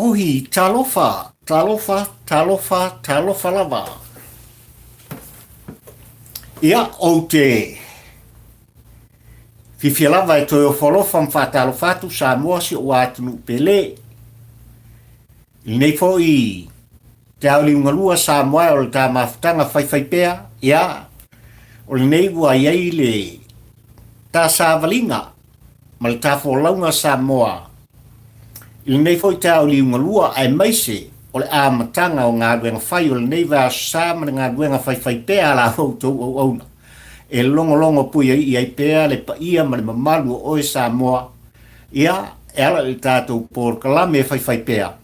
Ohi, talofa, talofa, talofa, talofa lava. Ia, ou te fiafia lava e toe ofo alofa ma faatalofa atu Samoa si ou atunuu pele. I lenei foi te ao liugalua Samoa o le ta mafutaga faifaipea, ia, o lenei ua i ai le ta savaliga ma le ta folauga Samoa i lenei foi taeao liugalua aemaise o le amataga o galuega fai o lenei vaiaso sa ma le galuega faifaipea a la outou auauna e logologo puiaii ai pea le paia ma le mamalu o oe Samoa, ia, e ala i le tatou polokalame e faifaipea,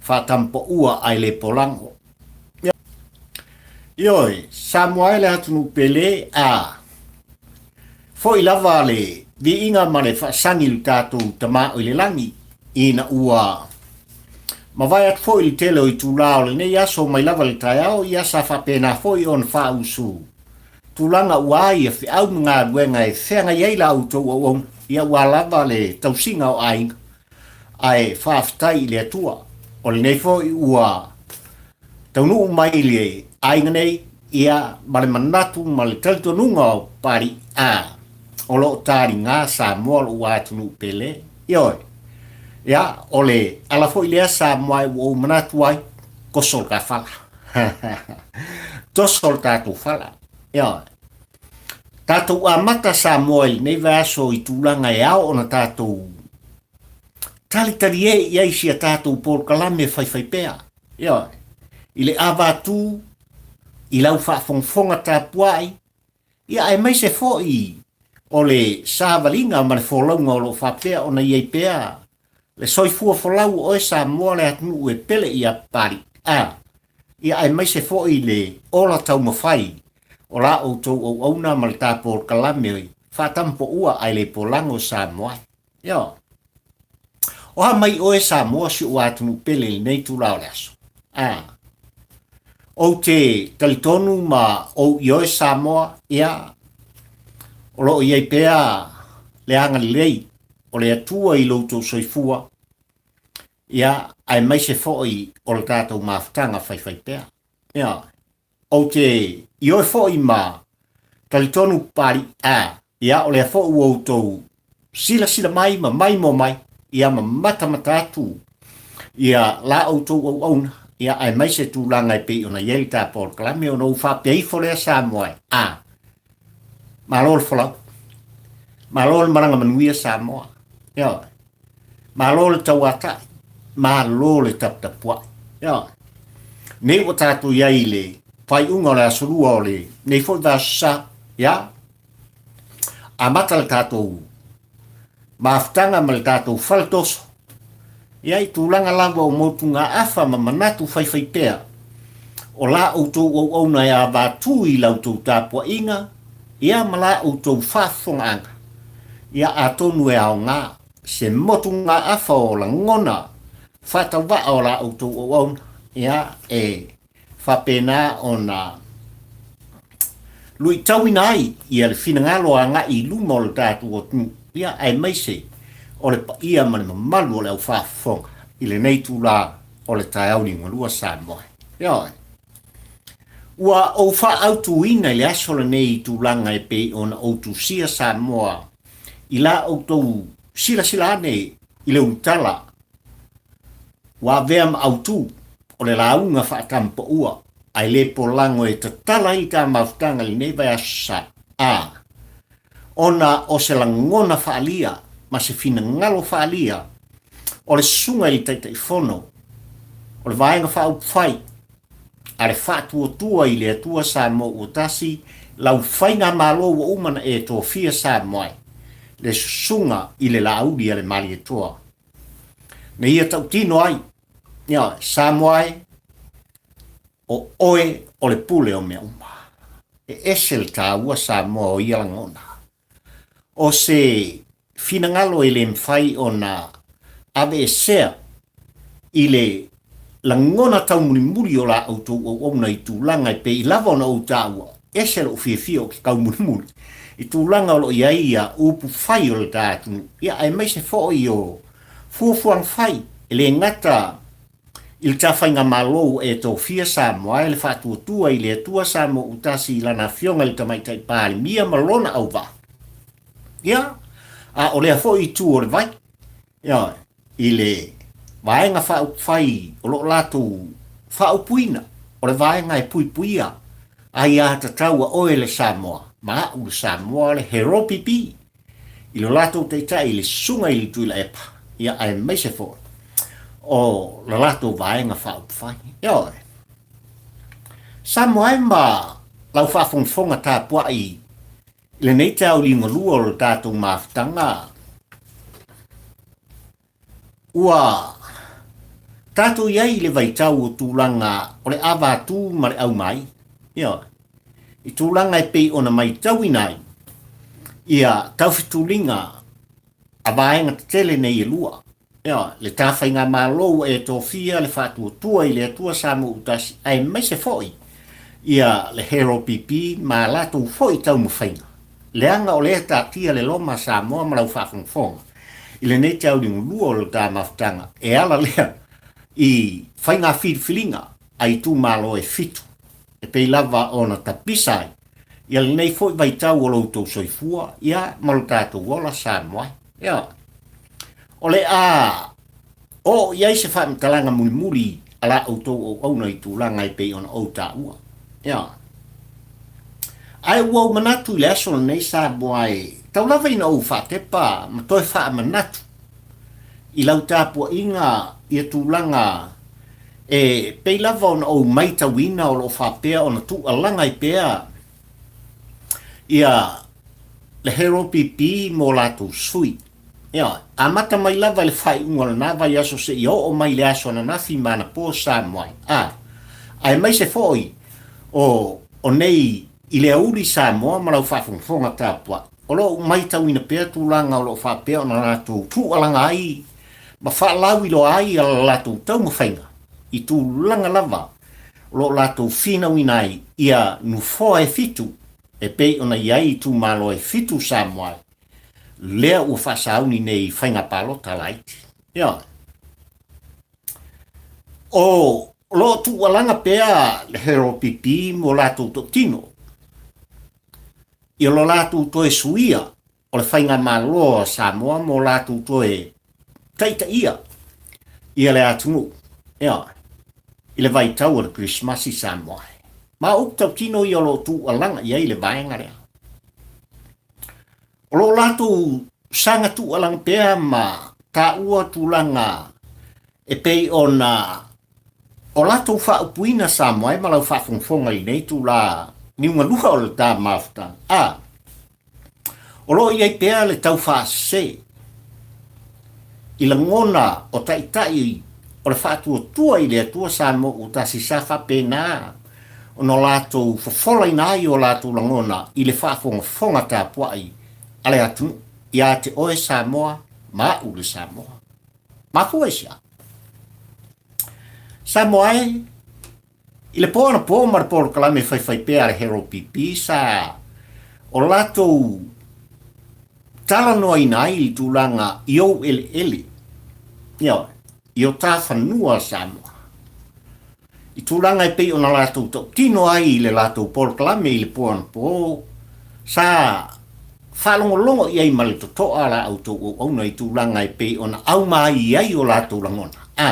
Faatampaua ae le Polago. Ioe, Samoa e le atunuu pele, a foi lava le viiga ma le faasagi i le tatou Tama o i le lagi, ina ua mavae atu foi le tele o itulā o lenei aso mai lava i le taeao, ia sa faapena foi ona faausu tulaga ua ai ia feau ma galuega e feagai ai la outou auauna, ia ua lava le tausiga o aiga, ae faafetai i le Atua, o lenei foi ua taunuu mai i le aiga nei, ia, ma le manatu ma le talitonuga o Papalii, a, o lo o taliga Samoa lou atunuu pele. Ioe. Ia, o le ala foi lea Samoa ua ou manatu ai, toso le ta fala. Toso le tatou fala. Ioe. Tatou amata Samoa i lenei vaiaso i tulaga e ao ona tatou talitalie i ai si a tatou polokalame faifaipea. Ioe. I le avatū, i lau faafogafoga tapuai, ia aemaise foi o le savaliga ma le folauga o lo o faapea ona i ai pea le soifua folau o oe Samoa le atunuu e pele ia Papalii, a, ia aemaise foi le ola taumafai o la outou auauna ma le ta polokalame faatampaua ae le polago Samoa. Ioe. O a mai oe Samoa si ou atunuu pele i lenei itula o le aso? A. Ou te talitonu ma ou ioe Samoa, ia, o lo o i ai pea le agalelei o le Atua i lo outou soifua, ia, aemaise foi o le tatou mafutaga faifaipea. Ia, ou te ioe foi ma talitonu Papalii, a, ia, o lea foi ua outou silasila mai ma maimoa mai, ia, ma matamata atu ia la outou auauna, ia, aemaise tulaga e pei ona i ai le ta polokalame, ona ou faapea ifo lea Samoa e, a, malo le folau, malo le malaga manuia Samoa, ioe. Malo le tauatai, malo le taputapuai. Ioe. Nei ua tatou i ai i le faaiuga o le aso lua o lenei foi vaiaso sa, ia, amata le tatou mafutaga ma le tatou faletoso, ia, i tulaga lava o motugaafa ma manatu faifaipea o la outou auauna e avatū i la outou tapuaiga, ia, ma la outou faafofogaaga, ia, atonu e aoga se motugaafa o lagona faatauvaa o la outou auauna, ia, e faapena ona luitauina ai ia le finagalo agai i luma o le tatou atunuu, ia, aemaise o le paia ma le mamalu o le aufaafofoga i lenei itula o le taeao liugalua Samoa. Ioe. Ua ou faaautuina i le aso lenei i tulaga e pei ona ou tusia Samoa i la outou silasila ane i le ulutala ua avea ma autu o le lauga faatampaua ae le polago e tatala ai le ta mafutaga i lenei vaiaso sa a ona o se lagona faaalia ma se finagalo faaalia o le susuga i le Taitaifono o le Vaega Faaupufai a le Faatuatua i le Atua Samoa ua tasi lau faigamalo ua uma na e tofia Samoa ai le susuga i le Laauli a le Malietoa na ia tautino ai, ia, Samoa e, o oe o le pule o mea uma. E ese le taua Samoa o ia lagona. O se finagalo e le mafai ona aveesea i le lagona taumulimuli o la outou auauna i tulaga e pei lava ona ou taua, ese lou fiafia ou te taumulimuli i tulaga o lo o i ai ia upu fai o le ta atunuu, ia aemaise foi o fuafuaga fai. E le gata i le tafaigamalo ua e tofia Samoa e le faatuatua i le Atua Samoa Utasi i lana Afioga i le Tamaitai Palemia ma lona auvaa. Ia, a o lea foi itu o le vai, ioe, i le Vaega Faaupufai o lo o latou faaupuina, o le vaega e puipuia aiatatau a oe le Samoa, ma a'u le Samoa le Heropipi i lo latou taitai i le Susuga i le Tuilaepa, ia aemaise foi o le latou Vaega Faaupufai. Ioe. Samoa e ma lau faafogafoga tapuai i lenei taeao liugalua o le tatou mafutaga, ua tatou i ai i le vaitau o tulaga o le avatū ma le aumai, ioe, i tulaga e pei ona matauina ai ia taufetuliga a vaega tetele nei e lua, ioe, le ta faigamalo ua e tofia le faatuatua i le Atua Samoa Utasi aemaise foi ia le HLPP ma a latou foi taumafaiga, leaga o lea e taatia le loma a Samoa ma lau faafogafoga i lenei tauliulua o lo ta mafutaga e ala lea i faiga filifiliga a itumalo e fitu e pei lava ona tapisa ai ia lenei foi vaitau o lo outou soifua ia ma lo tatou ola Samoa ai. Ia, o le a oo i ai se faamatalaga mulimuli a la outou auauna i tulaga e pei ona ou taua. Ia. Ae ua ou manatu i le aso lenei Samoa e tau lava ina ou faatepa ma toe faamanatu i lau tapuaiga ia tulaga e pei lava ona ou maitauina o lo o faapea ona tuualaga ai pea ia le HLPP mo latou sui. Ioe, amata mai lava i le faaiuga o lena vaiaso seia oo mai i le aso ananafi ma anapo Samoa ai, a, aemaise foi o, o nei i le aoauli Samoa ma lau faafogafoga tapuai, o lo o maitauina pea tulaga o lo o faapea ona latou tuualaga ai ma faalauiloa ai a latou taumafaiga i tulaga lava o lo o latou finauina ai ia nofoa e fitu e pei ona i ai itumalo e fitu Samoa ai, lea ua faasauni nei i faiga palota laiti. Ioe. O lo o tuualaga pea le HLPP mo latou toatino i lo latou toe suia o le faigamalo a Samoa mo latou toe taitaia ia le atunuu, ioe, i le vaitau o le Kerisimasi Samoa. Ma o upu tautino ia o lo o tuualaga i ai le vaega lea. O lo o latou saga tuualaga pea ma taua tulaga e pei ona o latou faaupuina Samoa e ma lau faafogafoga i lenei itula niugaluga o le ta mafutaga. A, o lo o i ai pea le taufaasese i lagona o taitai o le faatuatua i le Atua Samoa ua tasi sa faapena ona latou fofolaina ai o latou lagona i le faafogafoga tapuai a le atunuu ia te oe Samoa ma a'u le Samoa. Mafua i se a? Samoa e, i le po anapo ma le polokalame faifaipea a le Herald PP sa o latou talanoaina ai le tulaga i ou eleele, ioe, i o ta fanua Samoa. I tulaga e pei ona latou tautino ai i le latou polokalame i le po anapo, sa faalogologo i ai ma le totoa la outou auauna i tulaga e pei ona aumai ai o latou lagona, a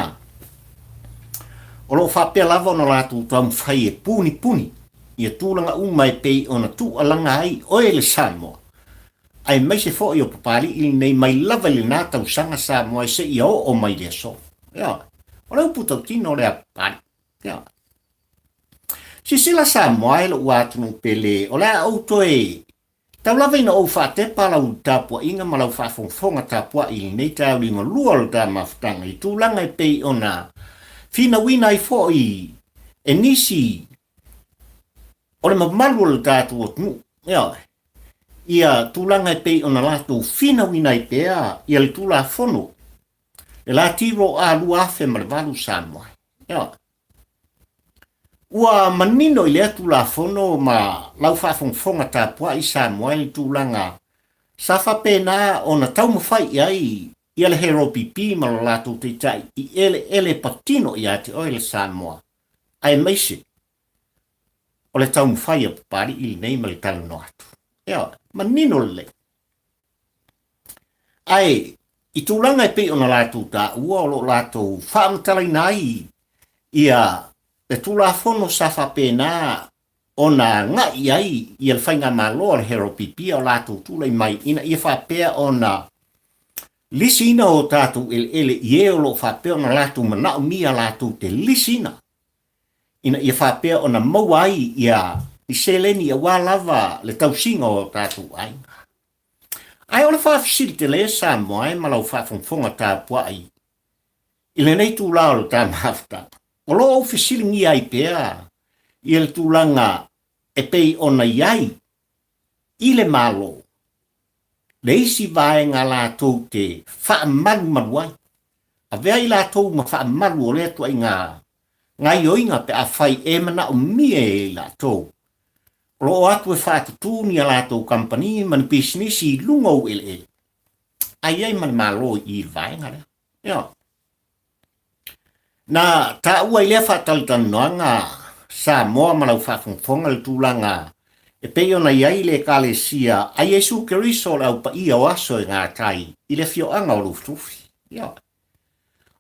o lo o faapea lava ona latou taumafai e punipuni ia tulaga uma e pei ona tuualaga ai oe le Samoa, aemaise foi o Papalii lenei mai lava i lena tausaga Samoa e seia oo mai i le aso. Ioe. O le upu tautino lea Papalii. Ioe. Sisila Samoa e lou atunuu pele, o le a ou toe tau lava ina ou faatepa lau tapuaiga ma lau faafogafoga tapuai i lenei taeao liugalua o le ta mafutaga i tulaga e pei ona finauina ai foi e nisi o le mamalu o le tatou atunuu, ioe, ia tulaga e pei ona latou finauina ai pea ia le Tulafono, le Latilo A 2008 Samoa, ioe. Ua manino i lea Tulafono ma lau faafogafoga tapuai Samoa i le tulaga sa faapena ona taumafai i ai. ia le HLPP ma lo latou taitai i eleele patino ia te oe le Samoa, aemaise o le taumafai a Papalii lenei ma le talanoa atu. Ioe, manino lelei. Ae i tulaga e pei ona latou taua o lo o latou faamatalaina ai ia le Tulafono sa faapena ona agai i ai ia le faigamalo a le HLPP a o latou tulai mai ina ia faapea ona lisiina o tatou eleele i e o lo o faapea ona latou manaomia latou te lisiina ina ia faapea ona maua ai ia ni seleni aua lava le tausiga o tatou aiga. Ae o le faafesili tele Samoa e ma lau faafogafoga tapuai i lenei itula o le ta mafutaga, o lo o ou fesiligia ai pea ia le tulaga e pei ona i ai i le Malo le isi vaega latou te faamalumalu ai, avea i latou ma faamalu o lea ituaiga gaioiga pe afai e manaomia e i latou o lo o atu e faatutū ni a latou kamupani ma ni pisinisi i luga o eleele, a i ai ma le Malo i i le vaega lea. Ioe. Na taua i lea faatalatalanoaga Samoa ma lau faafogafoga le tulaga e pei ona i ai le Ekalesia a Iesu Keriso o le Au Paia o Aso e Gata ai i le afioaga o Lufilufi. Ioe.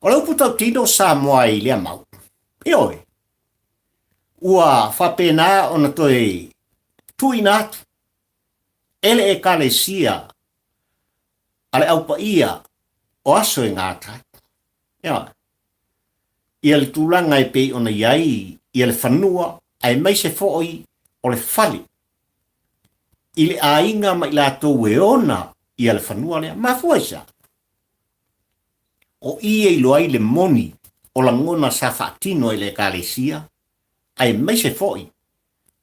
O le upu tautino Samoa i lea mau. Ioe. Ua faapena ona toe tuuina atu e le Ekalesia a le Au Paia o Aso e Gata ai. Ioe. Ia le tulaga e pei ona i ai ia le fanua aemaise foi o le fale i le aiga ma i latou e ona ia le fanua lea. Mafua i se a? O i e iloa ai le moni o lagona sa faatino e le Ekalesia aemaise foi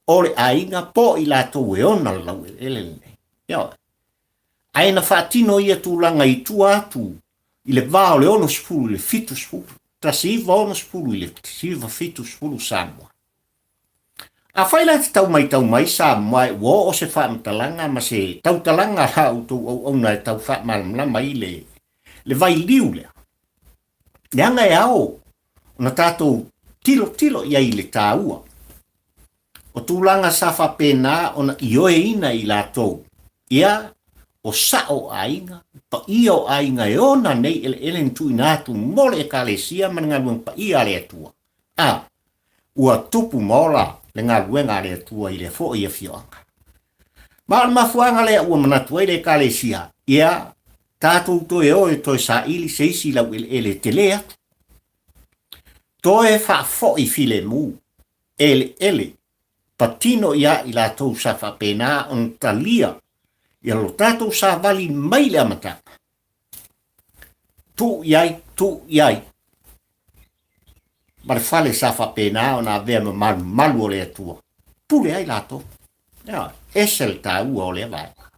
o le aiga po o i latou e ona le laueleele lenei. Ioe. Ae na faatino ia tulaga i tua atu i le va o le 60 i le 70, 1960 i le 1970 Samoa. Afai la e te tau maitau mai Samoa ua oo se faamatalaga ma se tautalaga a la outou auauna e tau faamalamalama ai le, le vailiu lea, leaga e ao ona tatou tilotilo i ai i le taua o tulaga sa faapena ona ioeina i latou, ia, o sao o aiga, paia o aiga e ona nei eleele na tuuina atu mo le Ekalesia ma le galuega paia a le Atua, a ua tupu ma ola le galuega a le Atua i lea foi afioaga. Ma o le mafuaaga lea ua manatu ai le Ekalesia, ia, tatou toe o e toe saili se isi laueleele e tele atu, toe faafoi filemu eleele patino iā i latou sa faapena ona talia ia lo tatou savali mai le amataga. Tuu i ai, tuu i ai ma le fale sa faapena ona avea ma malumalu o le Atua, pule ai latou. Ia, ese le taua o lea vaega.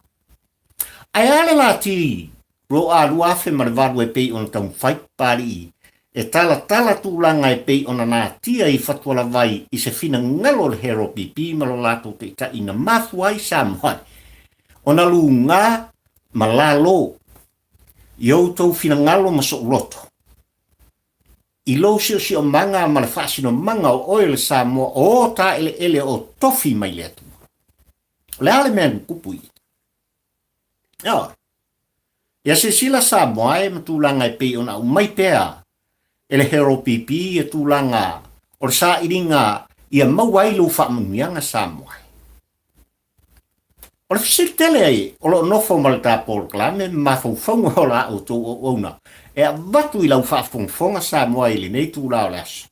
Ae a le lati lo a 2008 e pei ona taumafai Papalii e talatala tulaga e pei ona natia i Fatualavai i se finagalo o le HLPP ma lo latou taitai na mafua ai Samoa ona lugā ma lalo i outou finagalo ma so'u loto i lou siosiomaga ma le faasinomaga o oe o le Samoa o ō taeleele o tofi mai le Atua. O le a le mea na tupu i i? Ioe. Ia silasila Samoa e ma tulaga e pei ona aumai pea e le HLPP ia tulaga o le sailiga ia maua ai lou faamanuiaga Samoa e. O le fesili tele ai o lo o nofo ma le ta polokalame ma mafaufauga o la outou auauna e avatu i lau faafogafoga Samoa i lenei itula o le aso.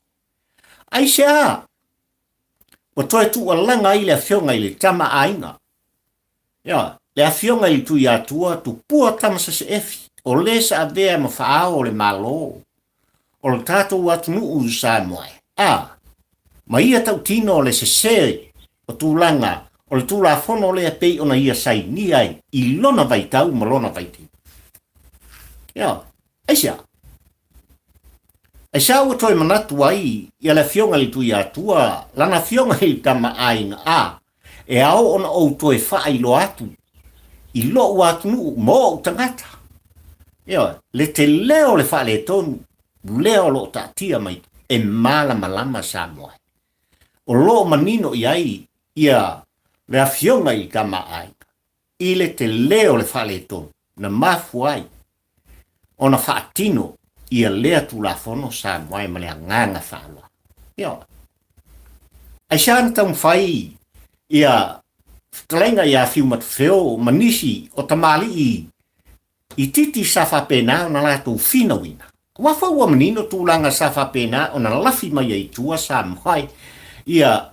Aisea ua toe tuualaga ai le afioga i le Tama a Aiga Ia, le Afioga i le Tuiatua, Tupua Tamasaseefi, o le sa avea ma faaao o le Malo o le tatou atunuu i Samoa, a, ma ia tautino le sese o tulaga o le Tulafono lea pei ona ia sainia ai i lona vaitau ma lona vaitaimi. Ia, aisea? Aisea ua toe manatu ai ia le Afioga i le Tuiatua, lana Afioga i le Tama Aiga, a, E ao ona ou toe faailoa atu i lou atunuu ma ou tagata. Ioe, le tele o le faaletonu lea o lo o taatia mai e malamalama Samoa. O lo o manino i ai ia le Afioga i le Tama a Aiga i le tele o le faaletonu na mafua ai ona faatino ia lea Tulafono Samoa ma le agaga faaaloalo. Ioe. Aisea na taumafai ia fetalaiga ia Fiumatafeo ma nisi o tamalii itiiti sa faapena ona latou finauina? Aua foi ua manino tulaga sa faapena ona lafi mai ai i tua Samoa ia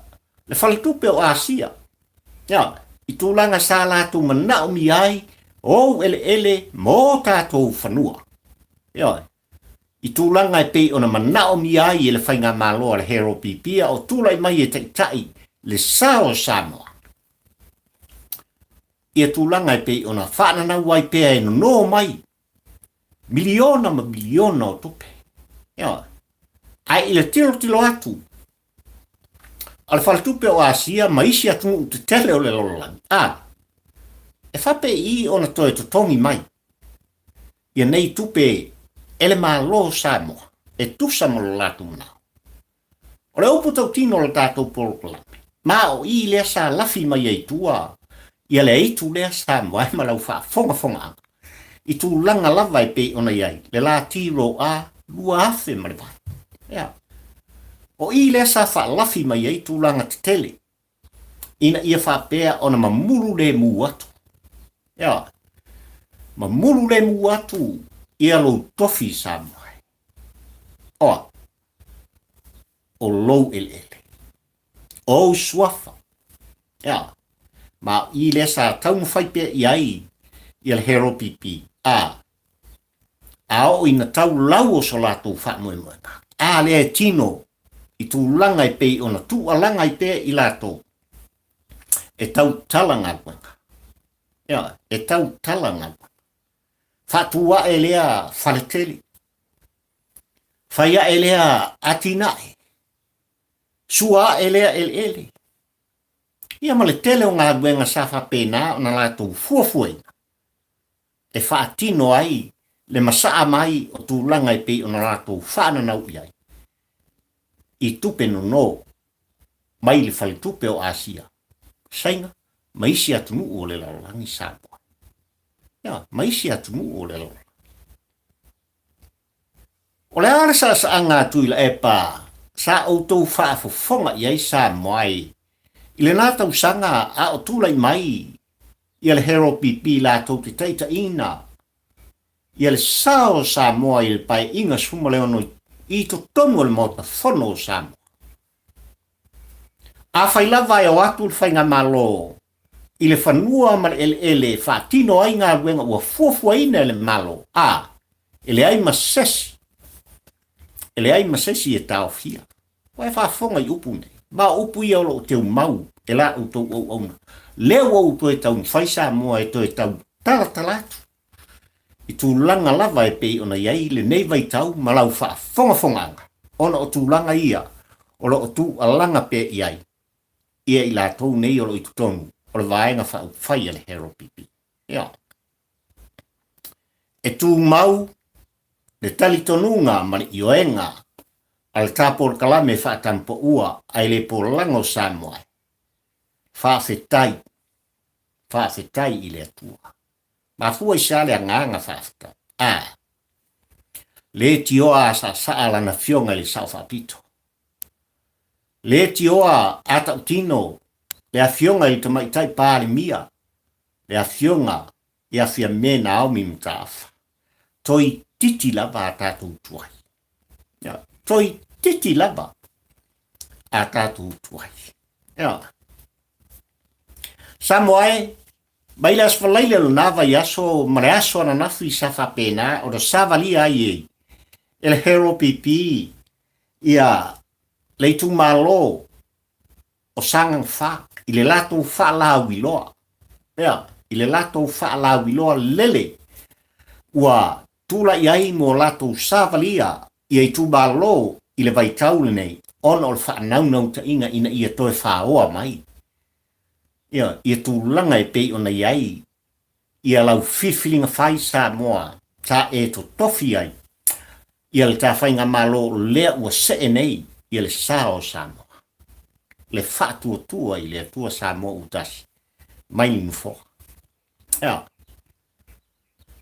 le faletupe o Asia. Ioe, i tulaga sa latou manaomia ai ou eleele ma o tatou fanua. Ioe, i tulaga e pei ona manaomia ai e le faigamalo a le HRPP a o tulai mai e taitai le sa o Samoa. Ia tulaga e pei ona faananau ai pea e nono mai miliona ma miliona o tupe. Ioe. Ae i le tilotilo atu a le faletupe o Asia ma isi atunuu tetele o le lalolagi, a, e faapei ona toe totogi mai ia nei tupe e le Malo o Samoa e tusa ma lo latou manao. O le upu tautino o le tatou polokalame, ma o i lea sa lafi mai ai tua ia le aitu lea Samoa e ma lau faafogafogaaga i tulaga lava e pei ona i ai le la TROA 2008. Ia. O i lea sa faalafi mai ai tulaga tetele ina ia faapea ona mamulu lemu atu. Ia. Mamulu lemu atu ia lou tofi Samoa. Oa, o lou eleele, o ou suafa. Ia, ma o i lea sa taumafai pea i ai ia le HRPP, a, a oo ina tau lau o so latou faamoemoega, a lea e tino i tulaga e pei ona tuualaga ai pea i latou, e tautala galuega. Ia, e tautala galuega. Faatu ae lea faletele, fai ae lea atinae, sua ae lea eleele. Ia ma le tele o galuega sa faapena ona latou fuafuaina e faatino ai le masaa mai o tulaga e pei ona latou faananau i ai i tupe nono mai le faletupe o Asia, Saina ma isi atunuu o le lalolagi Samoa. Ia, ma isi atunuu o le lalolagi. O le a le saasaaga a Tuilaepa sa outou faafofoga i ai Samoa e i lena tausaga a o tulai mai ia le HRPP latou te taitaiina ia le sa o Samoa i le Paeaiga 16 i totonu o le Maota Fono o Samoa. Afai lava e o atu le Faigamalo i le fanua ma le eleele e faatino ai galuega ua fuafuaina e le Malo, a, e leai ma sesi, e leai ma sesi e taofia. Ua e faafofoga i upu nei, ma o upu ia o lo o teumau e la outou auauna. Lea ua ou toe taumafai Samoa e toe tau talatala atu i tulaga lava e pei ona i ai lenei vaitau ma lau faafogafogaaga, ona o tulaga ia o lo o tuualaga pea i ai ia i latou nei o lo o i totonu o le Vaega Faaupufai a le HRPP. Ia. E tumau le talitonuga ma le ioega a le ta polokalame faatamupoua a i le polaga o Samoa e faafetai, faafetai i le Atua. Mafua i se a le agaga faafetai? A. Le tioa a saasaa lana afioga i le Sao Faapito. Le tioa a tautino le afioga i le Tamaitai Palemia, le afioga ia Fiame Naomi Mataafa. Toititi lava a tatou tuai. Ia, toititi lava a tatou tuai. Ia. Samoa e, mai le Aso Faraile o lena vaiaso ma le aso ananafi sa faapena ona savalia ai e e le HRPP ia le itumalo o Sagaga 4 i le latou faalauiloa. Ea, i le latou faalauiloa lele ua tulai ai mo latou savalia ia itumalo i le vaitau lenei ona o le faanaunautaiga ina ia toe faoa mai ia, ia tulaga e pei ona i ai ia lau filifiliga fai Samoa. Sa e totofi ai ia le ta faigamalo lea ua see nei ia le sa o Samoa, le faatuatua i le Atua Samoa ua tasi mai le nofoa. Ea.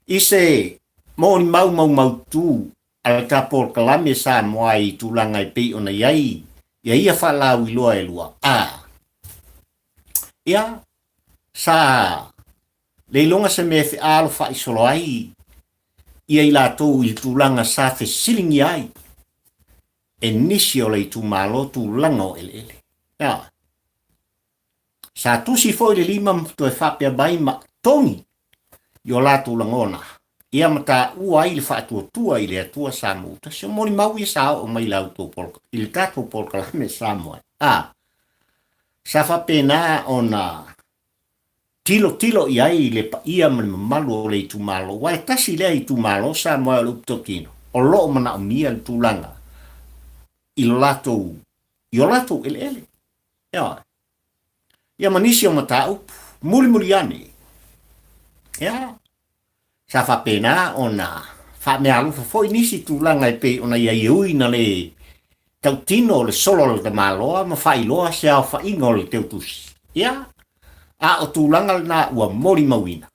I se molimau maumautu a le ta polokalame Samoa i tulaga e pei ona i ai ia ia faalauiloa e lua, a ia, sa le iloga se mea e fealofaisolo ai ia i latou i le tulaga sa fesiligia ai e nisi o le itumalo tulaga o eleele. Ea. Sa tusi foi le lima ma toe faapea mai ma togi i o latou lagona, ia ma taua ai le faatuatua i le Atua sa muutasi. O molimau ia sa oo mai la outou i le tatou polokalame Samoa. A, sa faapena ona tilotilo i ai le paia ma le mamalu o le itumalo, aua e tasi lea itumalo Samoa o le upu tautino, o lo o manaomia le tulaga i lo latou, i o latou eleele. Ioe. Ia ma nisi o mataupu, mulimuli ane, ia, sa faapena ona faameaalofa foi nisi tulaga e pei ona i ai e ui ina le tautino le solo a le tamaloa ma faailoa se aofaiga o le teutusi. Ia, a o tulaga lena ua molimauina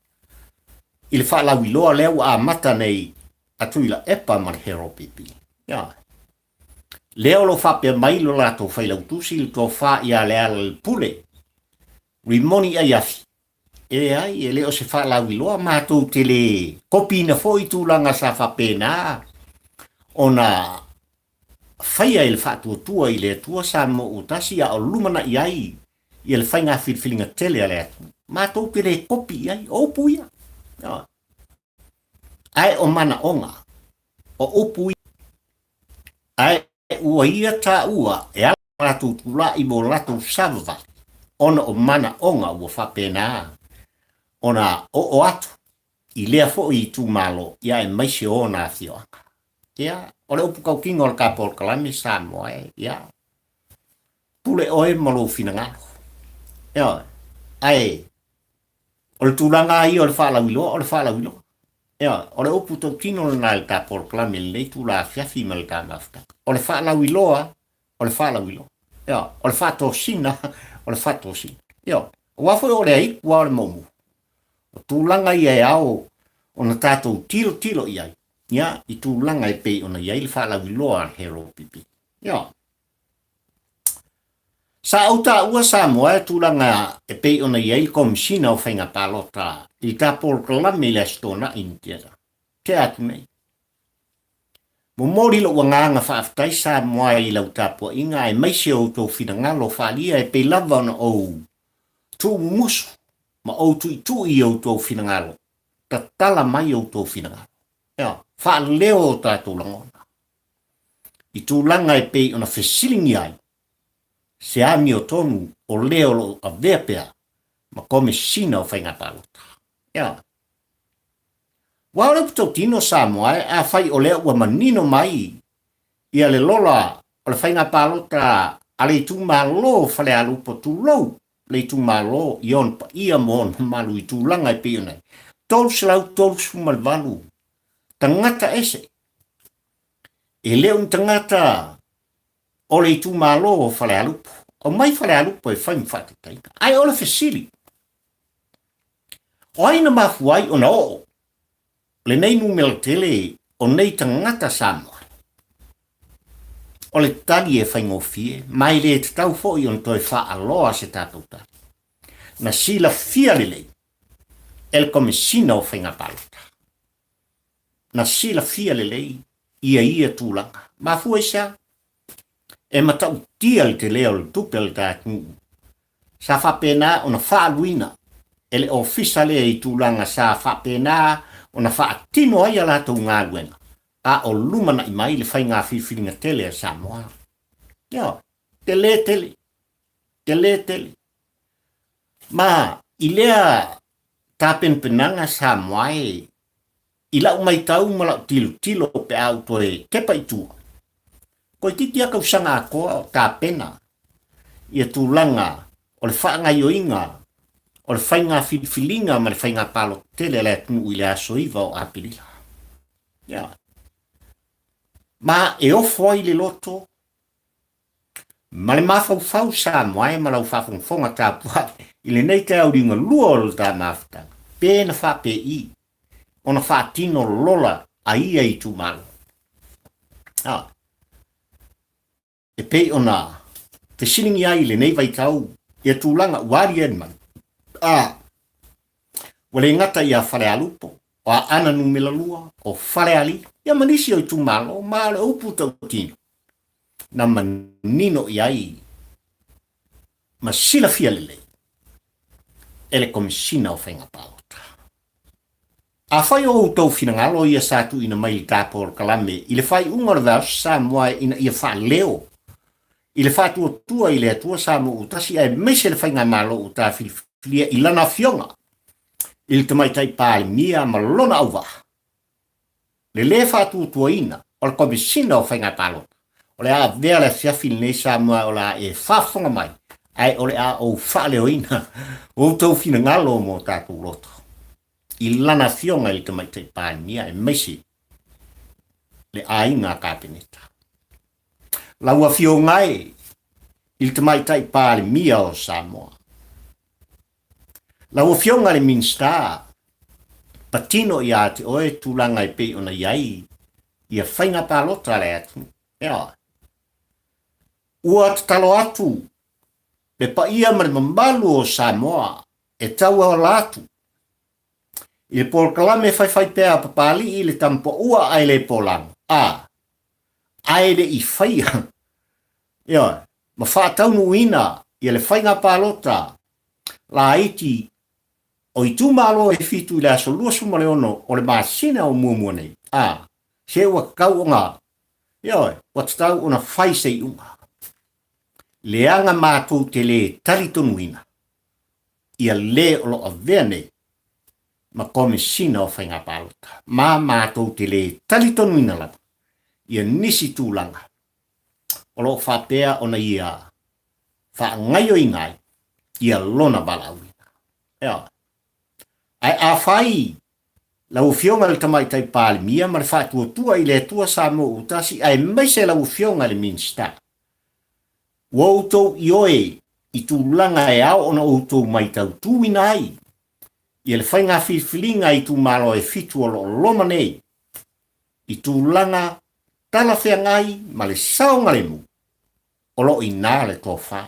i le faalauiloa lea ua amata nei a Tuilaepa ma le Harold BP. Ia, lea o lo o faapea mai lo latou failautusi le tofa ia Lealailepule Rimoni Aiafi, E leai, e le o se faalauiloa, matou te le kopiina foi tulaga sa faapena ona faia e le faatuatua i le Atua sa moo tasi a o lumanai ai ia le faiga filifiliga tele a le atunuu. Matou te le kopi i ai, o upu ia. Ae o manaoga, o upu ia. Ae ua ia taua e ala latou tulai mo latou savavali, ona o manaoga ua faapena ona oo atu i lea foi itumalo, ia aemaise ona afioaga. Ia, o le upu tautino o le ta polokalame Samoa e, ia, pule oe ma lou finagalo. Ioe, ae O le tulaga lava ia o le faalauiloa, o le faalauiloa. Ioe, o le upu tautino lena i le ta polokalame i lenei itula afiafi ma le ta mafutaga. O le faalauiloa, o le faalauiloa. Ioe, o le faatosina, o le faatosina. Ioe, aua foi o le aitu lava o le moomoo. O tulaga ia e ao ona tatou tilotilo i ai, ia, i tulaga e pei ona i ai le faalauiloa a le Herald PP. Ioe. Sa ou taua Samoa e tulaga e pei ona i ai le Komesina o Faiga Palota i ta polokalame i le Aso Toonai na tea atu nei. Momoli lou agaga faafetai Samoa i lau tapuaiga aemaise o outou finagalo faaalia e pei lava ona ou tuumumusu ma ou tuitui i outou finagalo, tatala mai outou finagalo. Ioe, faaleo o tatou lagona. i tulaga e pei ona fesiligia ai se amiotonu o le o lo o avea pea ma Komesina o Faiga Palota. Ea. Ua o le upu tautino Samoa e afai o lea ua manino mai ia le lola o le faiga palota a le itumalo o Falealupo tulou le itumalo i ona paia ma ona mamalu i tulaga e pei ona i ai 338 tagata ese E le o ni tagata o le itumalo o Falealupo. Aumai Falealupo e fai ma faataitaiga. Ae o le fesili, o ai na mafua ai ona oo lenei numera tele o nei tagata Samoa? O le tali e faigofie, ma e le tatau foi ona toe faaloa se tatou tali. Na silafia lelei e le Komesina o Faiga Palota. Na silafia lelei ia ia tulaga. Mafua i se a? E matautia le tele o le tupe a le ta atunuu sa faapena ona faaaluina e le ofisa lea i tulaga sa faapena ona faatino ai a latou galuega a o lumanai mai le faiga filifiliga tele a Samoa. Ioe, tele tele, tele tele. Ma i lea tapenapenaga Samoa e i lau maitau ma lau tilotilo pe a ou toe tepa i tua, toeitiiti lava tausaga atoa o tapena ia tulaga o le faagaoioiga o le faiga filifiliga ma le faiga palota tele a le atunuu i le aso 9 o Aperila. Ia. Ma e ofo ai le loto ma le mafaufau Samoa e ma lau faafogafoga tapuai i lenei taeao liugalua o le ta mafutaga, pe na faapei ona faatino lola a ia itumalo. A, e pei ona fesiligia ai i lenei vaitau ia tulaga ua aliali mai. A, ua le gata ia Falealupo, o Aana Numera 2, o Falealili, ia ma nisi o itumalo, ma o le upu tautino na manino i ai ma silafia lelei e le Komesina o Faiga Palota. Afai o outou finagalo ia sa tuuina mai i le ta polokalame i le faaiuga o le vaiaso Samoa ina ia faaleo i le faatuatua i le Atua Samoa ua tasi aemaise le faigamalo ua ta filifilia i lana afioga i le Tamaitai Palemia ma lona auvaa, le lē faatuatuaina o le Komesina o Faiga Palota, o le a avea le afiafi lenei Samoa o le a e faafofoga mai, ae o le a ou faaleoina outou finagalo mo tatou loto i lana afioga i le Tamaitai Palemia aemaise le aiga Kapeneta. Lau afioga e i le Tamaitai Palemia o Samoa, Lau Afioga i le Minisita, patino ia te oe tulaga e pei ona i ai ia faiga palota a le atunuu. Ioe. Ua tatalo atu le paia ma le mamalu o Samoa e tauala atu i le polokalame faifaipea a Papalii le Tamapaua ae le Polago, a, ae le i faia, ioe, ma faataunuuina ia le faiga palota laiti o itumalo e fitu i le aso 26 o le masina o muamua nei, a, se ua tatau ona, ioe, ua tatau ona fai se iuga. Leaga matou te le talitonuina ia le o lo o avea nei ma Komesina o Faiga Palota, ma matou te le talitonuina lava ia nisi tulaga o lo o faapea ona ia faagaioiga ai ia lona valaauina. Ioe. Ae afai lau Afioga i le Tamaitai Palemia ma le Faatuatua i le Atua Samoa ua tasi aemaise lau Afioga i le Minisita, ua outou ioe i tulaga e ao ona outou maitautuina ai ia le faiga filifiliga a itumalo e fitu o lo o loma nei i tulaga talafeagai ma le saogalemu, o lo o i ina le tofa,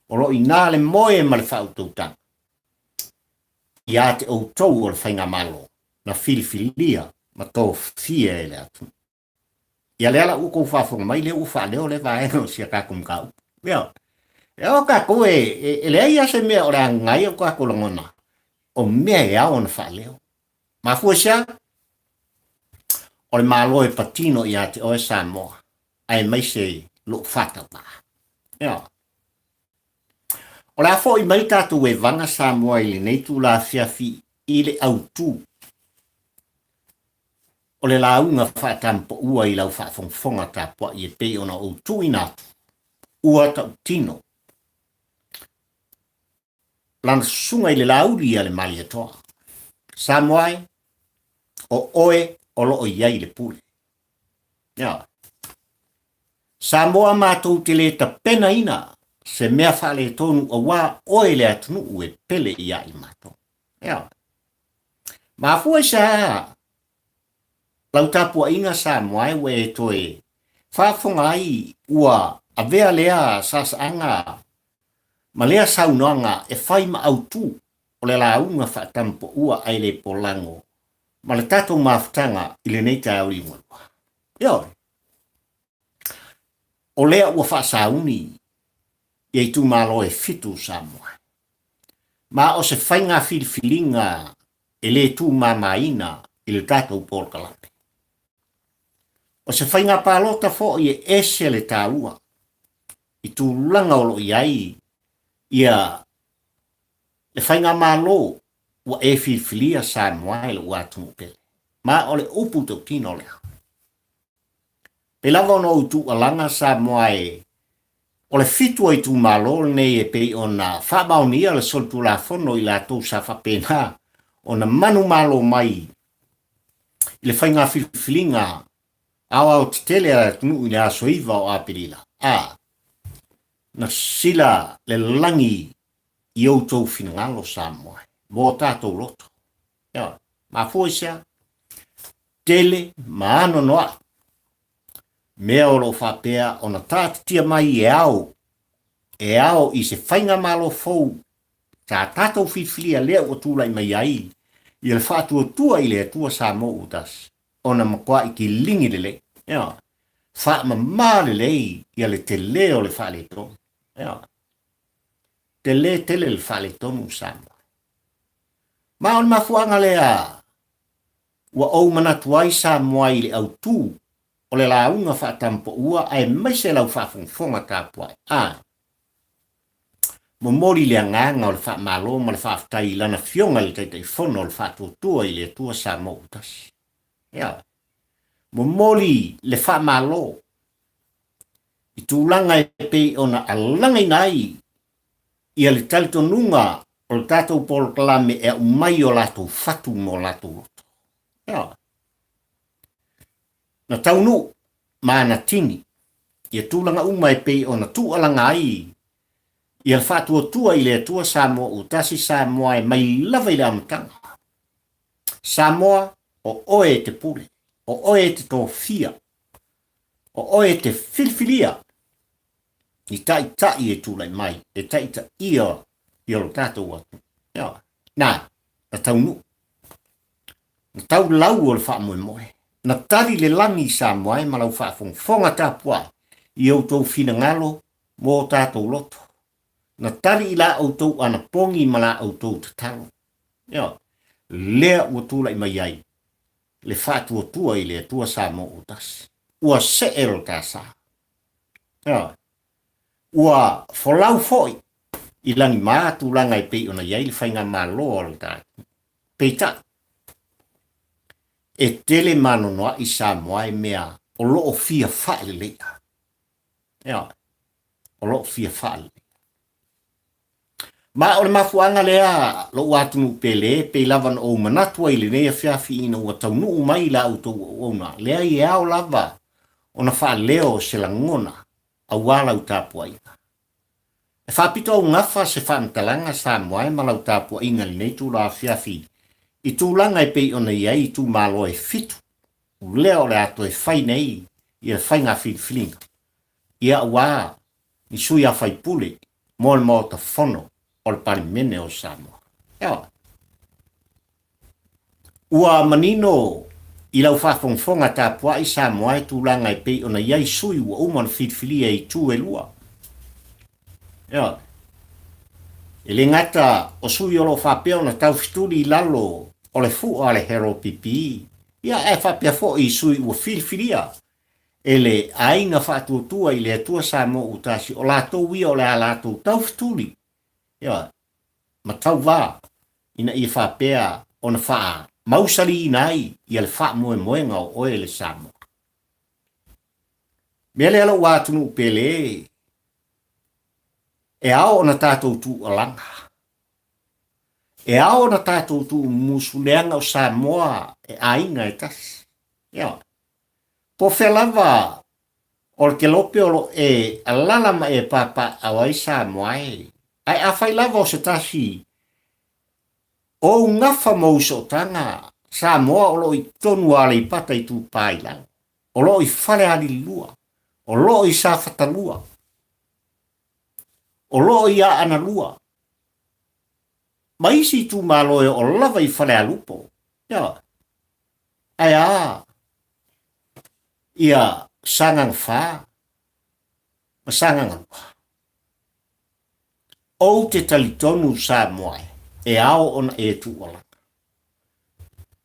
o lo o i ina le moe ma le faautautaga ia te outou o le Faigamalo na filifilia ma tofia e le atunuu. Ia lea la ua tou faafofoga mai lea ua faaleo lea vaega o si a tatou mataupu. Ia, e o tatou e, e, e leai lava se mea o le a gaia o tatou lagona, o mea e ao ona faaleo. Mafua i se a? O le Malo e patino ia te oe Samoa, aemaise lou faatauvaa. Ioe. O le a foi mai tatou evaga Samoa i lenei itula afiafi i le autu o le lauga faatampaua i lau faafogafoga tapuai e pei ona ou tuuina atu, ua tautino lana susuga i le Laauli a le Malietoa. Samoa e, o oe o lo o i ai le pule. Ioe. Samoa matou te le tapenaina se mea faaletonu auā oe le atunuu e pele ia i matou. Ioe. Mafua i se a lau tapuaiga Samoa e ua e toe faafofoga ai ua avea lea saasaaga ma lea saunoaga e fai ma autu o le lauga faatampaua ae le polago ma le tatou mafutaga i lenei taeao liugalua. Ioe. O lea ua faasauni ia itumalo e fitu o Samoa. Ma o se faiga filifiliga e le tumamaina i le tatou polokalame. O se faiga palota foi e ese le taua i tulaga o lo o i ai ia le faigamalo ua e filifilia Samoa e lou atunuu pele. Ma o le upu tautino lea. Pei lava ona ou tuualaga Samoa e o le fitu o itumalo lenei e pei ona faamaonia le solitulafono i latou sa faapena ona manumalo mai. i le faiga filifiliga aoaotetele a le atunuu i le aso 9 o Aperila, a na sila le lagi i outou finagalo Samoa mo tatou loto. Ioe, mafua i se a? Tele ma anoanoai mea o lo o faapea ona taatitia mai e ao, e ao i se faigamalo fou sa tatou filifilia lea ua tulai mai ai ia le faatuatua i le Atua Samoa ua tasi, ona matuai kiligi lelei, ioe, faamama lelei ia le tele o le faaletonu, ioe, tele tele le faaletonu Samoa. Ma o le mafuaaga lea ua ou manatu ai Samoa i le autu o le lauga faatampaua aemaise lau faafogafoga tapuai. A momoli le agaga o le faamalo ma le faafetai i Lana Afioga i le Taitaifono o le Faatuatua i le Atua Samoa ua Tasi. Ioe. Momoli le faamalo i tulaga e pei ona alagaina ai ia le talitonuga o le tatou polokalame e aumai o latou fatu ma o latou loto. Ioe. Na taunuu ma ana tini ia tulaga uma e pei ona tuualaga ai ia le faatuatua i le Atua Samoa ua tasi Samoa e mai lava i le amataga. Samoa, o oe e te pule, o oe e te tofia, o oe e te filifilia i taitai e tulai mai, e taitaia ia lo tatou atunuu. Ioe. Na, na taunuu. Na tau lau o le faamoemoe. Na tali le lagi i Samoa e ma lau faafogafoga tapuai i outou finagalo mo o tatou loto. Na tali i la outou anapogi ma la outou tatalo. Ioe. Lea ua tulai mai ai le faatuatua i le Atua Samoa ua tasi. Ua see lo ta sa. Ioe. Ua folau foi i lagima tulaga e pei ona i ai le faigamalo a lo ta atunuu. Peitai, e tele manonoaʻi Samoa e mea o lo o fia faaleleia. Ioe, o lo o fia faaleleia. Ma o le mafuaaga lea loʻu atunuu pele, pei lava na ou manatu ai i lenei afiafi ina ua taunuu mai la outou auauna, leai e ao lava ona faaleo se lagona aua lau tapuaiga. E faapito augafa se faamatalaga Samoa e ma lau tapuaiga i lenei itula afiafi i tulaga e pei ona i ai itumalo e fitu lea o le a toe fai nei ia faiga filifiliga ia aua ni sui a faipule mo le Maota Fono o le Palemene o Samoa. Ioe. Ua manino i lau faafogafoga tapuai Samoa e tulaga e pei ona i ai sui ua uma ona filifilia i itu e lua. Ioe. E le gata o sui o lo o faapea ona taufetuli i lalo o le fua a le HRPP, ia ae faapea foi i sui ua filifilia e le aiga faatuatua i le Atua Samoa ua tasi, o latou ia o le a latou taufetuli, ioe, ma tauva ina ia faapea ona faamausaliina ai ia le faamoemoega o oe le Samoa. Mea lea lou atunuu pele, e ao ona tatou tuualaga, e ao ona tatou tuumumusu leaga o Samoa e aiga e tasi. Ioe. Po o fea lava o le kelope o lo o e alala ma e papaaao ai Samoa e, ae afai lava o se tasi o ou gafa ma ou sootaga Samoa o lo o i totonu o Aleipata Itupa i Lalo, o lo o i Falealililua, o lo o i Safatalua, o lo o i Aanalua, ma isi itumalo e oo lava i Falealupo. Ioe. Ae a ia Sagaga 4 ma Sagaga 2? Ou te talitonu Samoa e ao ona e tuualaga.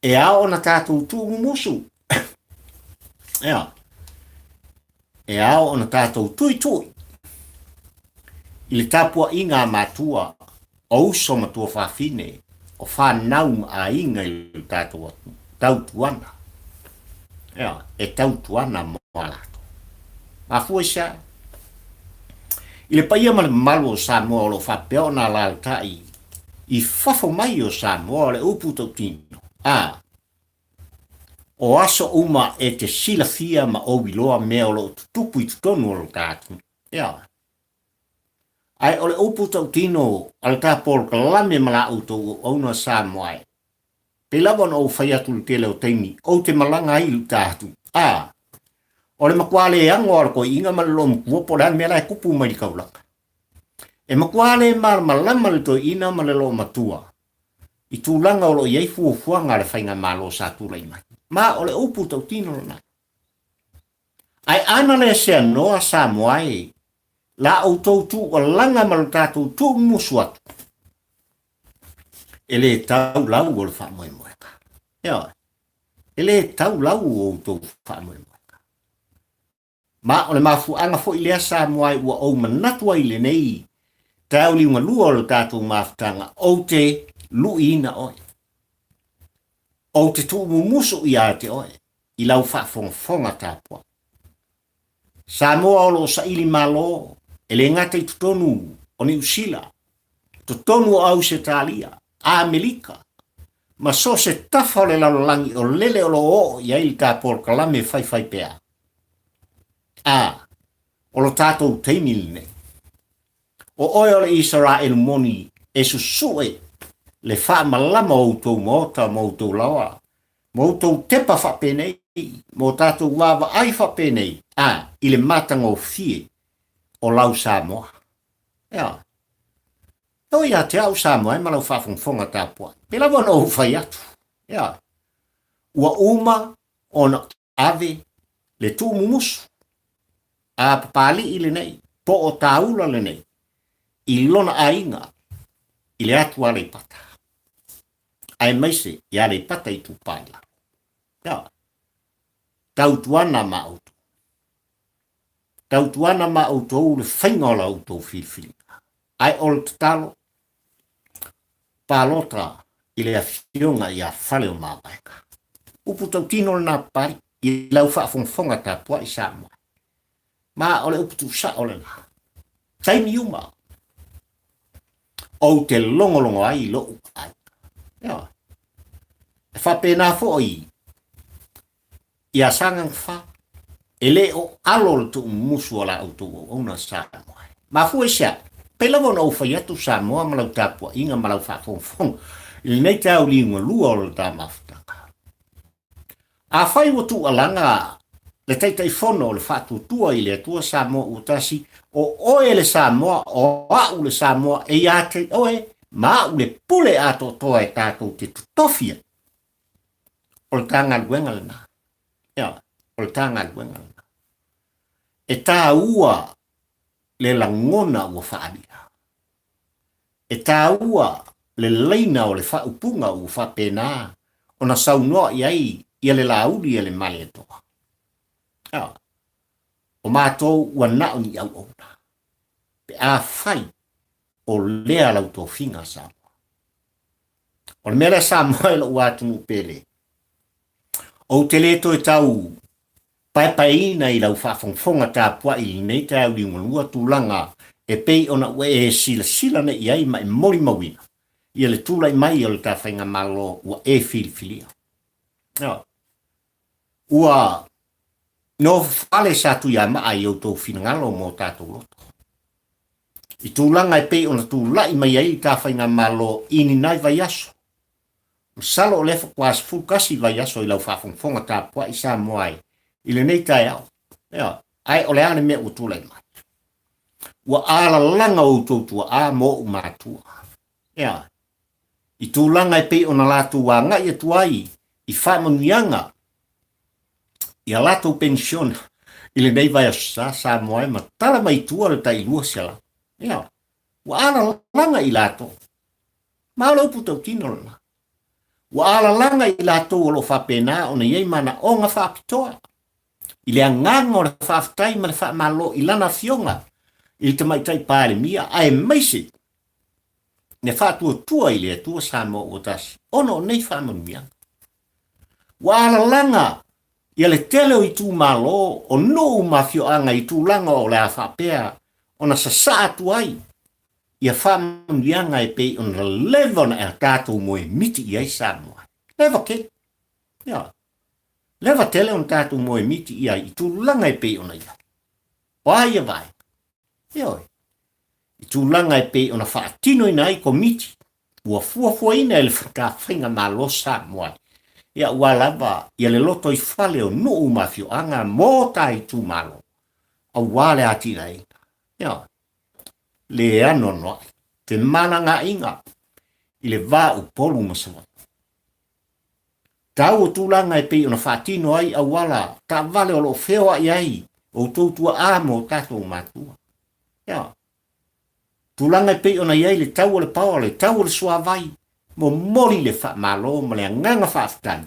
E ao ona tatou tuumumusu. Ea. E ao ona tatou tuitui i le tapuaiga a matua o uso ma tuafafine, o fanau ma aiga i lo tatou atunuu, tautuana. Ea, e tautuana mo a latou. Mafua i se a? I le paia ma le mamalu o Samoa o lo o faapea ona alaalatai i fafo mai o Samoa o le upu tautino, a. O aso uma e te silafia ma ou iloa mea o lo o tutupu i totonu o lo ta atunuu. Ioe. Ae o le upu tautino a le ta polokalame ma la outou auauna Samoa e, pei lava ona ou fai atu i le tele o taimi, ou te malaga ai i uta atu, a, o le matua le ago a le toeaina ma le loomatua po o le a le mea la e tupu mai i le taulaga. E matua le malamalama le toeaina ma le loomatua i tulaga o lo o i ai fuafuaga a le faigamalo sa tulai mai. Ma o le upu tautino lena. Ae ana le seanoa Samoa e, la outou tuualaga ma lo tatou tuumumusu atu, e le tau lau o le faamoemoega. Ioe, e le tau lau o outou faamoemoega. Ma o le mafuaaga foi lea Samoa e ua ou manatu ai i lenei taeao liugalua o le tatou mafutaga, ou te luiina oe. Ou te tuumumusu ia te oe i lau faafogafoga tapuai. Samoa o lo o saili malo e le gata i totonu o Niu Sila, totonu o Ausetalia, Amerika, ma so o se tafa o le lalolagi o lele o lo o oo i ai le ta polokalame faifaipea. A, o lo tatou taimi lenei. O oe o le Isaraelu moni e susue le faamalama o outou maota ma outou laoa, ma outou tepa faapenei, ma o tatou vaavaai faapenei, a, i le matagofie o lau Samoa. Ea, e oi ia te au Samoa e ma lau faafogafoga tapuai. Pei lava ona ou fai atu. Ea, ua uma ona ave le tuumumusu a Papalii lenei, po o Tāula lenei, i lona aiga i le atu Aleipata, aemaise i Aleipata Itupa i Lalo. Ia, tautuana ma outou. Tautuana ma outou le faiga o la outou filifiliga. Ae o le tatalo, palota i le afioga ia Faleomavaega. Upu tautino lena Papalii i lau faafogafoga tapuai Samoa. Ma o le upu tuusao lena. Taimi uma ou te logologo ai i lou aiga. Ioe. E faapena foi Ia Sagaga e le o alo le tuumumusu a la outou auauna Samoa. Mafua i se a? Pei lava ona ou fai atu Samoa ma lau tapuaiga ma lau faafogafoga i lenei taeao liugalua o le ta mafutaga. Afai ua tuualaga le Taitaifono o le Faatuatua i le Atua Samoa ua tasi, o oe le Samoa, o a'u le Samoa, e ia te oe ma a'u le pule atoatoa e tatou te totofi ai. O le ta galuega lena. Ia, o le ta galuega lena. E tāua le lagona ua faaalia. E tāua le laina o le faaupuga ua faapena ona saunoa i ai ia le Lāuli a le Malietoa. Ia, o matou ua na o ni auauna, pe afai o lea lau tofiga Samoa. O le mea lea Samoa e lou atunuu pele, ou te le toe tau paepaeina i lau faafogafoga tapuai i lenei taeao liugalua tulaga e pei ona ua e silasila nei i ai ma e molimauina ia le tulai mai o le ta faigamalo ua e filifilia. Ua nofo fale sa Tuiamaa i outou finagalo ma o tatou loto. I tulaga e pei ona tulai mai ai le ta faigamalo i ni nai vaiaso. Masalo o lea faatoa 11 vaiaso i lau faafogafoga tapuai Samoa ai i lenei taeao. Ioe. Ae o le a le mea ua tulai mai? Ua alalaga outou tuaa ma ou matua. Ioe. I tulaga e pei ona latou agai atu ai i faamanuiaga i a latou penisiona i lenei vaiaso sa Samoa e matala mai tua le tai 200. Ioe. Ua alalaga i latou. Ma o le upu tautino lena. Ua alalaga i latou o lo o faapena ona i ai manaoga faapitoa i le agaga o le faafetai ma le faamalo i lana afioga i le Tamaitai Palemia aemaise le faatuatua i le Atua Samoa ua tasi ona o nei faamanuiaga. Ua alalaga ia le tele o itumalo o nuu ma afioaga i tulaga o le a faapea ona sasaa atu ai ia faamanuiaga e pei ona leva ona tatou moemiti i ai Samoa. Leva tele. Ioe. Leva tele ona tatou moemiti i ai i tulaga e pei ona i ai. O a ia vaega? Ioe. I tulaga e pei ona faatinoina ai komiti ua fuafuaina e le Faigamalo Samoa ia aua lava ia le lotoifale o nuu ma afioaga mo ta itumalo aua le atinaeina. Ioe. Le anoanoai femalagaaiga i le va o Upolu ma Savaii. Tau o tulaga e pei ona faatino ai auala taavale o lo o feoai ai outou tuaa ma o tatou matua. Ia. Tulaga e pei ona i ai le tau o le paoa, le tau o le suavai, momoli le faamalo ma le agaga faafetai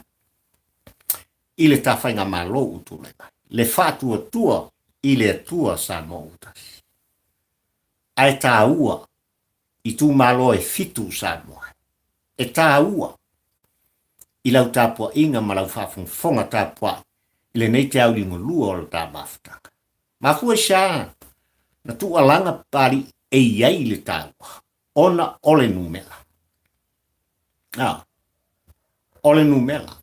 i le ta faigamalo ua tulai mai, le faatuatua i le Atua Samoa ua tasi. Ae taua itumalo e fitu o Samoa. E taua i lau tapuaiga ma lau faafogafoga tapuai i lenei te auliugalua o le ta mafutaga. Mafua i se a na tuualaga Papalii e i ai le taua ona o le numera. A, o le numera.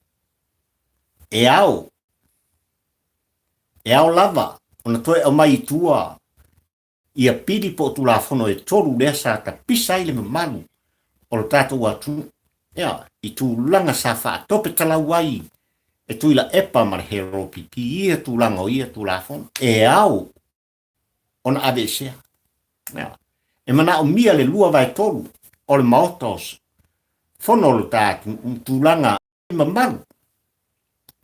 E ao, e ao lava ona toe aumai i tua ia pili po o Tulafono e tolu lea sa tapisa ai le mamalu o le tatou atunuu, ia, i tulaga sa faatopetalau ai e Tuilaepa ma le HRPP ia tulaga o ia Tulafono e ao ona aveesea. Ia, e manaomia le 2/3 o le Maota o Fono o le ta atunuu tulaga mamalu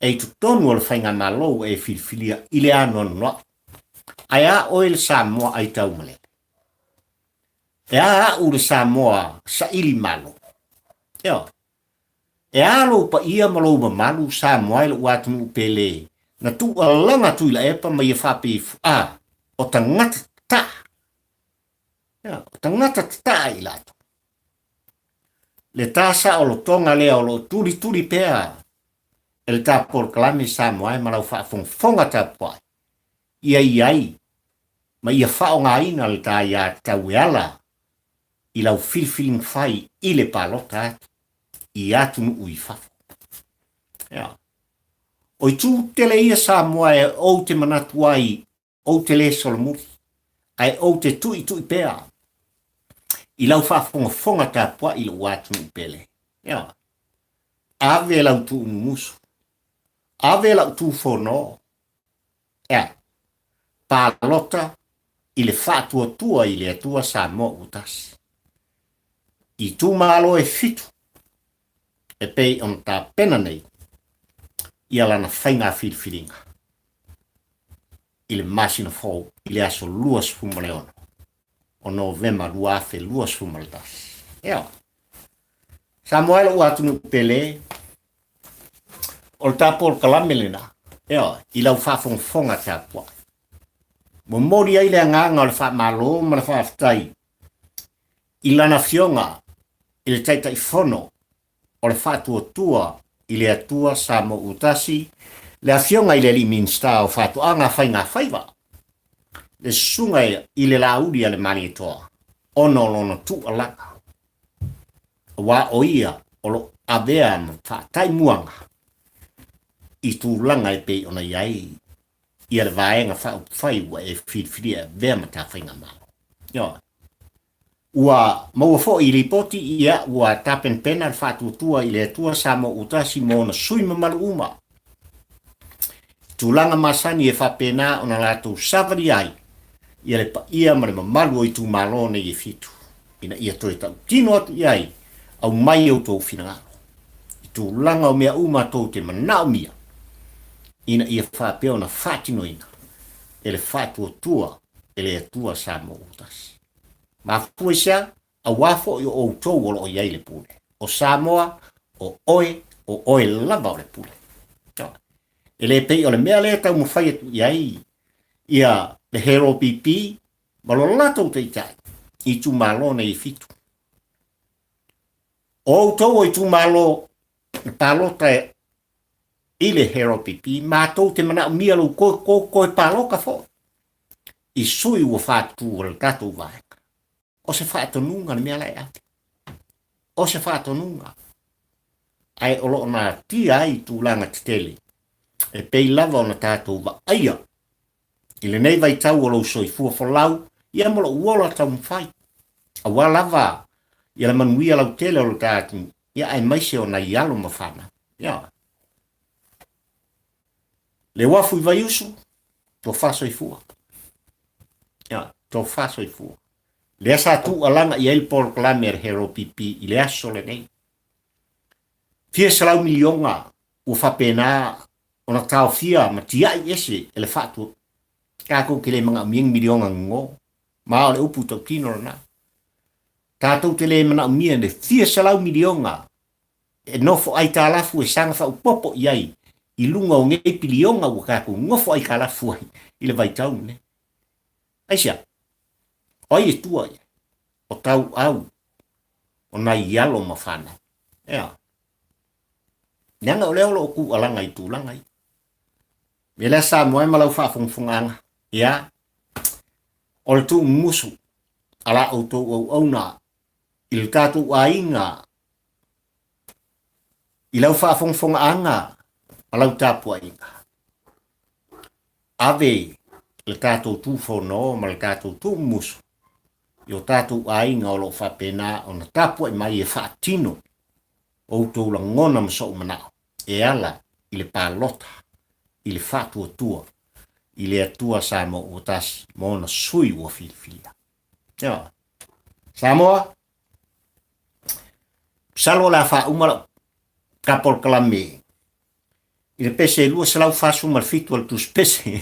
e i totonu o le faigamalo ua e filifilia i le anoanoai. Ae a oe le Samoa aitaumalele? E a a'u le Samoa saili malo? Ioe. E a lou paia ma lou mamalu Samoa e lo'u atunuu pele na tuualaga Tuilaepa ma ia faapeifu a o tagata tataa. Ioe, o tagata tataa i latou. Le ta saolotoga lea o lo o tulituli pea e le ta polokalame Samoa e ma lau faafogafoga tapuai ia i ai ma ia faaaogaina le ta aiatatau e ala i lau filifiliga fai i le palota atu i atunuu i fafo. Ia. O itu tele ia Samoa e ou te manatu ai Ou te lē solomuli, ae ou te tuitui pea i lau faafogafoga tapuai i lou atunuu pele. Ioe. Ave lau tuumumusu, ave lau tufono, ea, palota i le faatuatua i le Atua Samoa ua tasi. Itumalo e fitu e pei ona tapena nei ia lana faiga filifiliga i le masina fou i le aso 26 o Novema 2021. Ioe. Samoa e lou atunuu pele, o le ta polokalame lena, ioe, i lau faafogafoga tapuai. Momoli ai le agaga o le faamalo ma le faafetai i lana afioga i le Taitaifono o le Faatuatua i le Atua Samoa ua Tasi, le Afioga i le Alii Minisita o Faatoaga Faigafaiva, le Susuga i le Laauli a le Malietoa, ona o lona tuualaga, aua o ia o lo o avea ma faataimuaga i tulaga e pei ona i ai ia le Vaega Faaupufai ua e filifilia e avea ma ta faigamalo. Ioe. Ua maua foi i lipoti ia ua tapenapena le faatuatua i le Atua Samoa ua tasi mo ona sui mamalu uma. I tulaga masani e faapena ona latou savali ai ia le paia ma le mamalu o itumalo nei e fitu, ina ia toe tautino atu i ai, aumai outou finagalo i tulaga o mea uma tou te manaomia ina ia faapea ona faatinoina e le faatuatua e le Atua Samoa ua tasi. Mafua i se a? Aua foi o outou o lo o i ai le pule. O Samoa, o oe, o oe lava o le pule. E le pei o le mea lea e taumafai atu i ai ia le HRPP ma lo latou taitai i itumalo nei e fitu. O outou o itumalo na palota i le HRPP, matou te manaomia lou toe palota foi i sui ua faatu o le tatou vaega. O se faatonuga le mea la e ave. O se faatonuga. Ae o lo o natia ai tulaga tetele. E pei lava ona tatou vaaia i lenei vaitau o lou soifua folau, ia ma lou ola taumafai, aua lava ia le manuia lautele o lo ta atunuu, ia aemaise o nai alo ma fanau. Ia. Le uafu i Vaiusu, tofa soifua. Ia, tofa soifua. Lea sa tuualaga i ai le polokalame a le Hero PP i le aso lenei. Fia selau miliona ua faapena ona taofia ma tiai ese e le faatua. Tatou te le manaomia ni miliona gogo, ma o le upu tautino lena. Tatou te le manaomia le fia selau miliona e nofo aitalafu e saga faaopoopo i ai i luga o nei piliona ua tatou nofo aitalafu ai i le vaitau lenei. Aisea? O ai e tua i ai? O tauau o nai alo ma fanau. Ea. Leaga o lea o lo o tuualaga i tulaga ia. Mea lea Samoa e ma lau faafogafogaaga, ia, o le tuumumusu a la outou auauna i le tatou aiga i lau faafogafogaaga ma lau tapuaiga. Ave le tatou tufono ma le tatou tuumumusu i o tatou aiga o lo o faapena ona tapuai mai e faatino outou lagona ma sou manao e ala i le palota i le faatuatua i le Atua Samoa ua tasi ma ona sui ua filifilia. Ioe. Samoa, masalo o le a faauma lau ta polokalame i le pese 247 o le tusi pese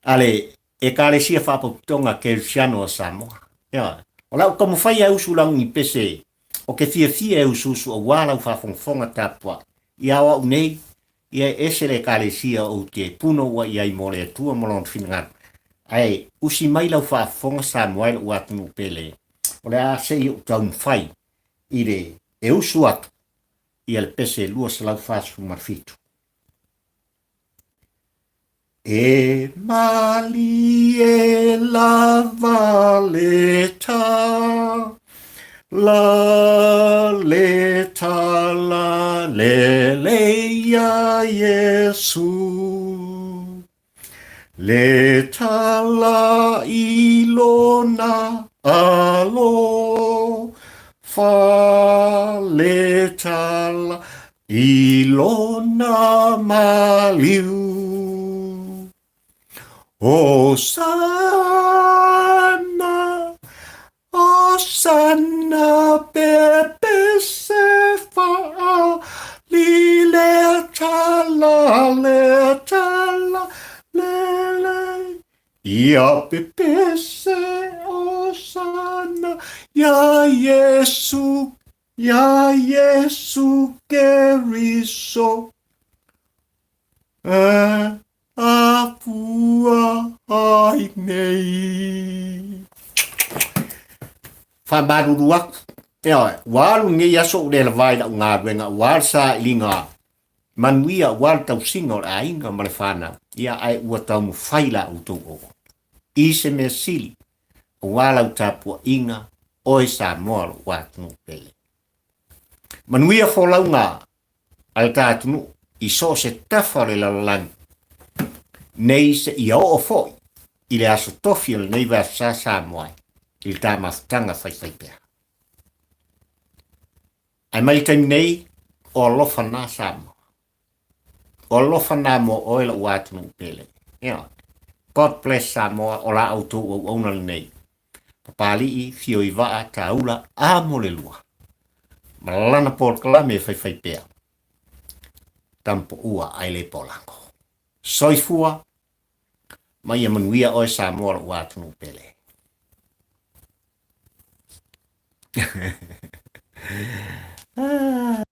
a le Ekalesia Faapotopotoga Kerisiano a Samoa. Ioe. O lau taumafai e usu lau ni pese o ke fiafia e usuusu auā lau faafogafoga tapuai. Ia o au nei, ia e ese le Ekalesia ou te punouai i ai mo le Atua ma Lona finagalo. Ae usi mai lau faafofoga Samoa e lou atunuu pele, o le a se i ou taumafai i le e usu atu ia le pese 247. E malie lava le ta, la le tala lelei iā Iesu. Le tala i lona alo, fa le tala i lona maliu. Hosana, Hosana, pepese faali le tala, le tala, lelei. Ia pepese Hosana, iā Iesu Iā Iesu Keriso e afua ai nei. Faamalulu atu, ioe, ua alu lenei aso ou le lava i lau galuega aua le sailiga manuia aua le tausiga o le aiga ma le fanau, ia ae ua taumafai la outou auauna i se mea sili aua lau tapuaiga, oe Samoa lou atunuu pele. Manuia folauga a le ta atunuu i so o se tafa o le lalolagi nei seia oo foi i le aso tofi o lenei vaiaso sa Samoa i le ta mafutaga faifaipea. Ae mai le taimi nei, o alofa na Samoa. O alofa nā mo oe lou atunuu pele. Ioe. God bless Samoa, o la outou auauna lenei. Papalii, Fioivaa, Taula, a mo le lua. Ma lana polokalame e faifai pea. Tampoua ae le polago. Soifua ma ia manuia oe Samoa lou atunuu pele. Ah.